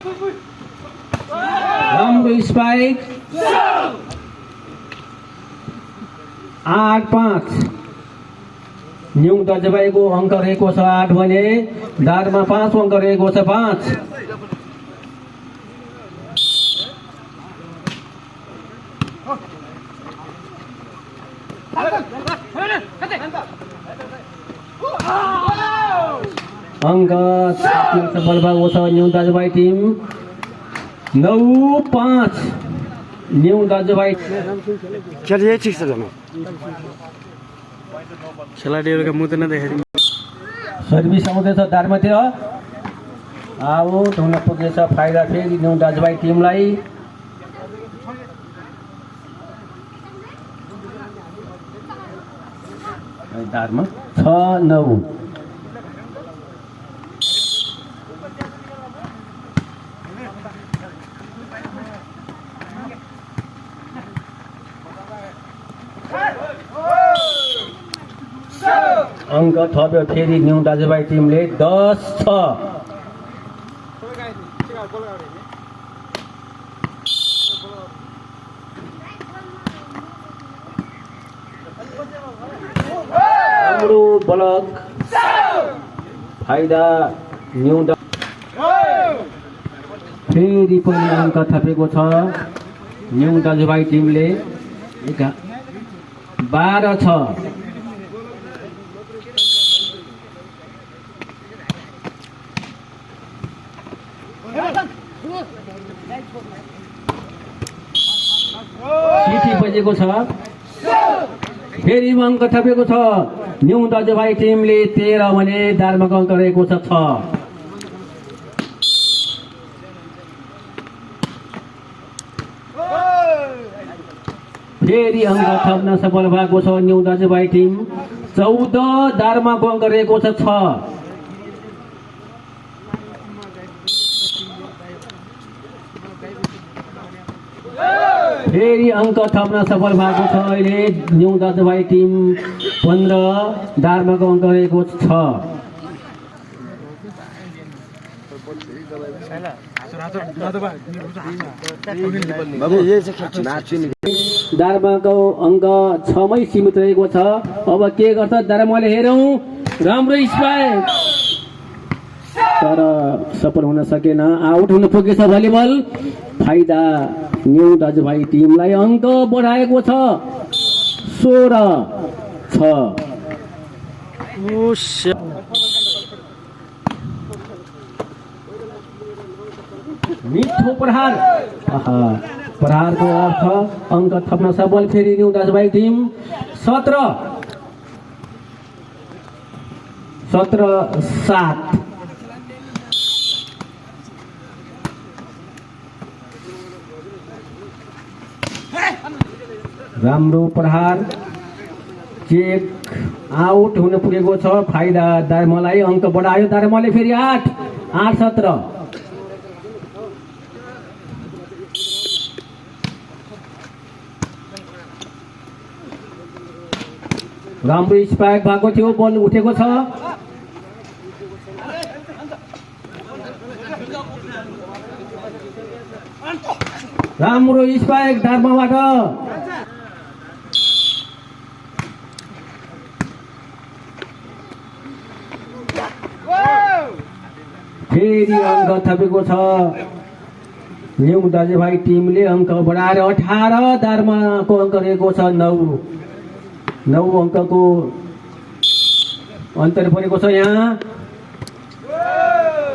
राम्रो spike 8-5 new दाजुभाइको अङ्क रहेको छ 8 भने दारमा 5 अङ्क रहेको छ 5 अङ्क सफल भएको छ न्यू दाजुभाइ टिम 9-5 न्यू दाजुभाइ चलिए ठिक छ जानु खेलाडीहरुको मुख नदेखाइदिनु सर्भिस आउँदैछ दारमातिर आउट हुन पुगेछ फाइदा फेरि न्यू दाजुभाइ टिमलाई दारमा 6-9 अङ्क थप्यो फेरि न्यू दाजुभाइ टिमले 10-6 राम्रो ब्लक फाइदा न्यू फेरि पनि अङ्क थपेको छ न्यू दाजुभाइ टिमले 12-6 चिठी बजेको छ फेरि अङ्क थपेको छ न्यू दाजुभाइ टिमले 13 भने दार्माको अङ्क रहेको छ 6 फेरि अङ्क थप्न सफल भएको छ न्यू दाजुभाइ टिम 14 दार्माको अङ्क रहेको छ 6 फेरि अङ्क थप्न सफल भएको छ अहिले न्यू दाजुभाइ टिम 15 दार्माको अङ्क रहेको छ 6 दार्माको अङ्क 6 मै सीमित रहेको छ अब के गर्छ दार्माले हेरौँ राम्रो स्पाइक तर सफल हुन सकेन आउट हुन पुगेछ भलिबल फाइदा न्यू दाजुभाइ टिमलाई अङ्क बढाएको छ 16-6 मिठो प्रहार प्रहारको अर्थ अङ्क थप्न सफल फेरि न्यू दाजुभाइ टिम 17-7 राम्रो प्रहार चेक आउट हुन पुगेको छ फाइदा दार्मालाई अङ्क बढायो दार्माले फेरि 8-17 राम्रो स्पाइक भएको थियो बल उठेको छ राम्रो स्पाइक दार्माबाट फेरि अङ्क थपेको छ न्यू दाजुभाइ टिमले अङ्क बढाएर 18 दार्माको अङ्क रहेको छ 9 अङ्कको अन्तर परेको छ यहाँ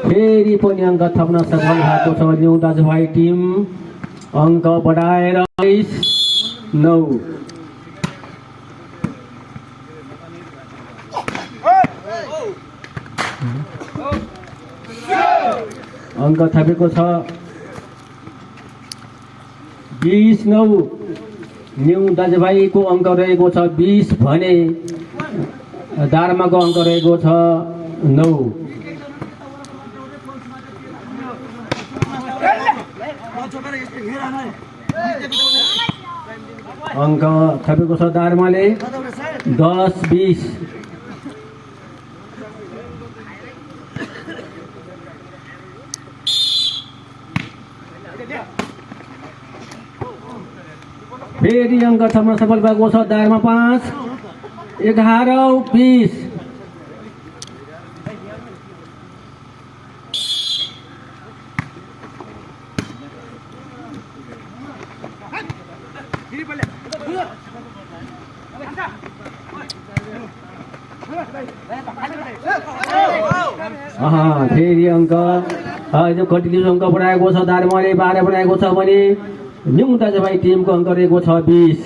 फेरि पनि अङ्क थप्न सफल भएको छ न्यू दाजुभाइ टिम अङ्क बढाएर 9 अङ्क थपेको छ 20-9 न्यू दाजुभाइको अङ्क रहेको छ 20 भने दार्माको अङ्क रहेको छ 9 अङ्क थपेको छ दार्माले 10-20 14-9 फेरि अङ्क थप्न सफल भएको छ दारमा 5 11-20 फेरि अङ्क कन्टिन्यू अङ्क बढाएको छ दारमाले 12 बनाएको छ भने न्यू दाजुभाइ टिमको अङ्क रहेको छ 20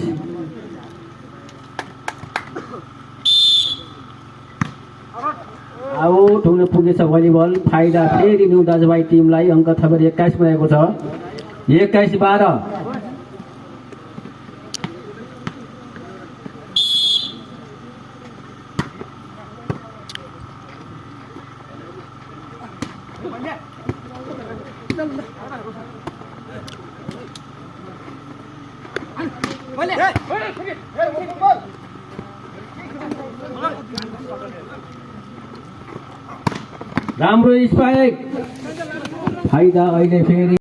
आउट हुन पुगेछ भलिबल फाइदा फेरि न्यू दाजुभाइ टिमलाई अङ्क थपेर 21 बनाएको छ 21-12 राम्रो स्पाइक फाइदा अहिले फेरि